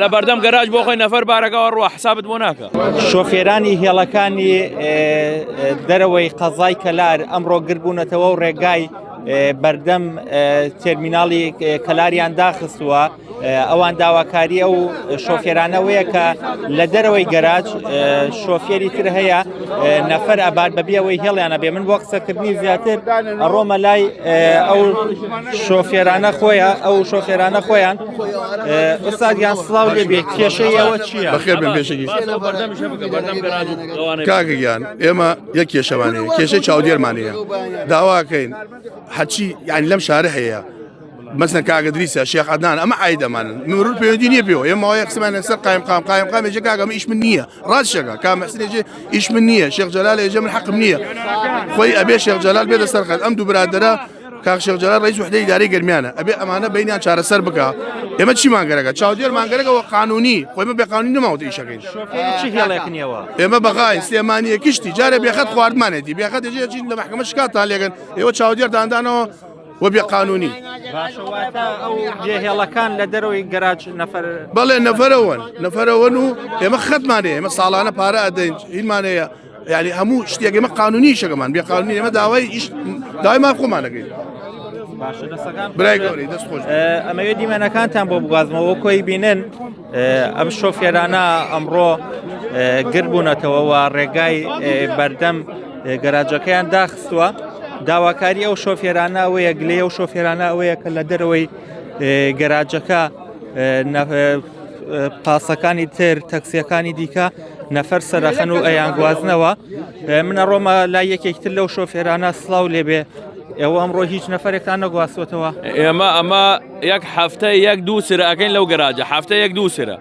لە بەردەم گەراج بۆ خۆی نەفەر بارەکەەوە ڕوە حسابت بۆ ناکە. شۆفێرانی هێڵەکانی دەرەوەی قەزای کەلار ئەمڕۆ گربوونەتەوە و ڕێگای بەردەم تێرمیناڵی کەلاریان داخستووە ئەوان داواکاری ئەو شۆفێرانەوەیە کە لە دەرەوەی گەراج شۆفێری تر هەیە نەفەر ئەبات بەبێ ئەوەی هێڵیانە بێ من بۆ قسەکردنی زیاتر ئەڕۆمە لای ئەو شۆفێرانە خۆیان ئەو شۆفێرانە خۆیان ئوستادیان سڵاو لێ بێ کێشەی ئەوە چییە؟ بەخێر بن پێشەکی کاکە گیان ئێمە یەک کێشەمان هەیە کێشەی چاودێرمان هەیە داواکەین هەرچی یعنی لەم شارە هەیە مەسەن کاکە دریسە شێخ عەدنان ئەمە عیدەمانن مرور پەیوەندی نییە پێوە ئێمە ئەوەیە قسەمان لەسەر قایم قام قایم قام ێژە کاکە ئەمە ئیش من نییە ڕاست شەکە کا مەحسن ێژێ ئیش من نییە شێخ جەلال ێژە من حەقم نییە خۆی ئەبێ شێخ جەلال بێتە سەر خەت ئەم دوو برادەرە کاک شێخ جەلال ڕئیس وحدەی ئیدارەی گەرمیانە ئەبێ ئەمانە بینیان چارەسەر بکا ئێمە چیمان گەرەکە چاودێرمان گەرەکەەوە قانونی خۆی مە بێ قانونی نەماوتە ئیشەکەین شۆفێری چ هێڵێک نییەوە ئێمە بەغای سلێمانیە کشتی جارێ بێخەت خواردمانێتی بێخەت ێژێ چین لە مەحکەمە شکاتان لێگەن ئێوە چاودێرتان دانەوە و بێ قانونی. باشە واتە ئەو بێ هێڵەکان لە دەرەوەی گەراج نەفەر بەڵێ نەفەرەوەن نەفەرەوەن و ئێمە خەتمان هەیە ئێمە ساڵانە پارە ئەدەین هینمان هەیە یعنی هەموو شتێک ئێمە قانونی شەکەمان بێ قانونی ئێمە داوای ئیش داوای ماف خۆمان دەکەین باشە دەستەکان برای گەورەی دەست خۆش ئەمەوێت دیمەنەکانتان بۆ بگوازمەوە کۆی بینن ئەم شۆفێرانە ئەمڕۆ گربوونەتەوە و ڕێگای بەردەم گەراجەکەیان داخستووە داواکاری ئەو شۆفێرانە ئەوەیە گلەی ئەو شۆفێرانە ئەوەیە کە لە دەرەوەی گەراجەکە پاسەکانی تر تەکسیەکانی دیکە نەفەر سەرەخەن و ئەیان گوازنەوە منە ڕۆمە لای یەکێکتر لەو شۆفێرانە سڵاو لێبێ ئێوە ئەمڕۆ هیچ نەفرێکتان نەگواستوەتەوە ئێمە ئەمە یەک هەفتە یەک دوو سرە ئەەکەین لەو گەراجە هەفتە یەک دوو سرە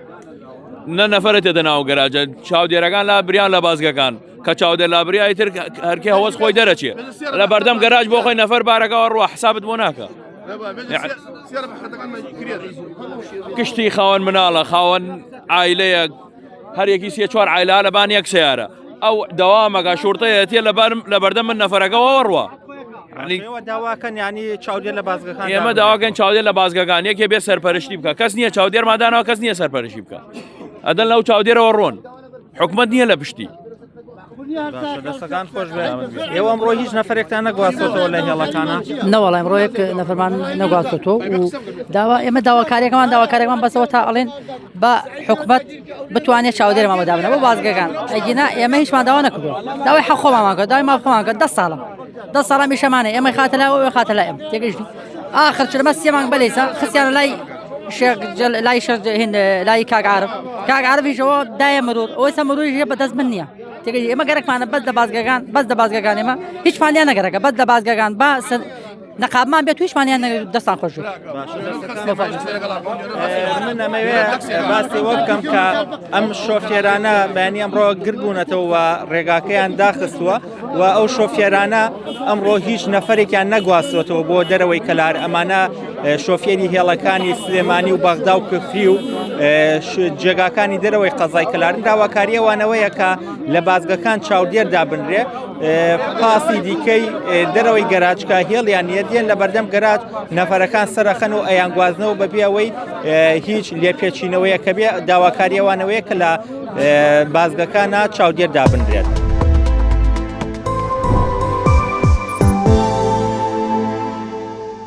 نە نەفرە تێدە ناو گەراجە چاودێرەکان لا بریان لە بازگەکان کە چاودێر لا بریای تر هەرکێ هەوەس خۆی دەرەچێ لە بەردەم گەراج بۆ خۆی نەفەر بارەکەەوە ڕوە حسابت بۆ ناکە کشتی خاوەن مناڵە خاوەن ئایلەیە هەر یەکی سێ چوار عیلا لەبان یەک سیارە ئەو دەوامەکە شورتەیەتیە لەبەرم لە بەردەم من نەفەرەکەەوە ڕوە داواکەن ینی چاودێر لە بازگەکان ئێمە داواکەن چاودێر لە بازگەکان یەکێ بێ سەرپەرشتی بکە کەس نییە چاودێرمادانەوە کەس نییە سەرپەرشی بکە ئەدەن لەو چاودێرەوە ڕۆن حکومت نییە لە پشتی دەستەکان خۆش بێ ئێوە ئەمڕۆ هیچ نەفرێکتان نەگواستۆتەوە لە هێڵەکانە نەوەڵای ئەمڕۆ یەک نەفرمان نەگواستۆتەوە و داوا ئێمە داواکاریەکەمان داواکارێکمان بەسەوە تا ئەڵێن بە حکومت بتوانێت چاودێرمان بەدابنە بۆ بازگەکان ئەگینا ئێمە هیچمان داوا نەکردووە داوای حەق خۆمانمان کرد داوای ماف خۆمان کرد دە ساڵە دە ساڵە میشەمانە ئێمە خاتە لای ئەوێ خاتە لای ئەم تێگەیشتی ئاخر چرمە سێ مانگ بەلێسا خستیانە لای شێخ جل لای شێخ هین لای کاک عارف کاک عارفیشەوە دایە مرور ئەوەی سە مروریش بەدەست من نییە تێگەیشتی ئێمە گەرەکمانە بەس لە بازگەکان بەس لە بازگەکان ئێمە هیچمان لێ نەگەرەکە بەس لە بازگەکان با نەقابمان بێت هیچمان یان دەستان خۆش من ئەمەوێ باسی وە بکەم کە ئەم شۆفێرانە بەیانی ئەمڕۆ گربوونەتەوە و ڕێگاکەیان داخستووە و ئەو شۆفێرانە ئەمڕۆ هیچ نەفرێکیان نەگواستوەتەوە بۆ دەرەوەی کەلار ئەمانە شۆفێری هێڵەکانی سلێمانی و بەغدا و کفری و جێگاکانی دەرەوەی قەزای کەلارن داواکاری ئەوانەوەیە کە لە بازگەکان چاودێر دابنرێ پاسی دیکەی دەرەوەی گەراج کە هێڵیان نییە دێن لە بەردەم گەراج نەفەرەکان سەرەخەن و ئەیانگوازنەوە بەبێ ئەوەی هیچ لێپێچینەوەیە کە بێ داواکاری ئەوانەوەیە کە لە بازگەکانە چاودێر دابنرێت.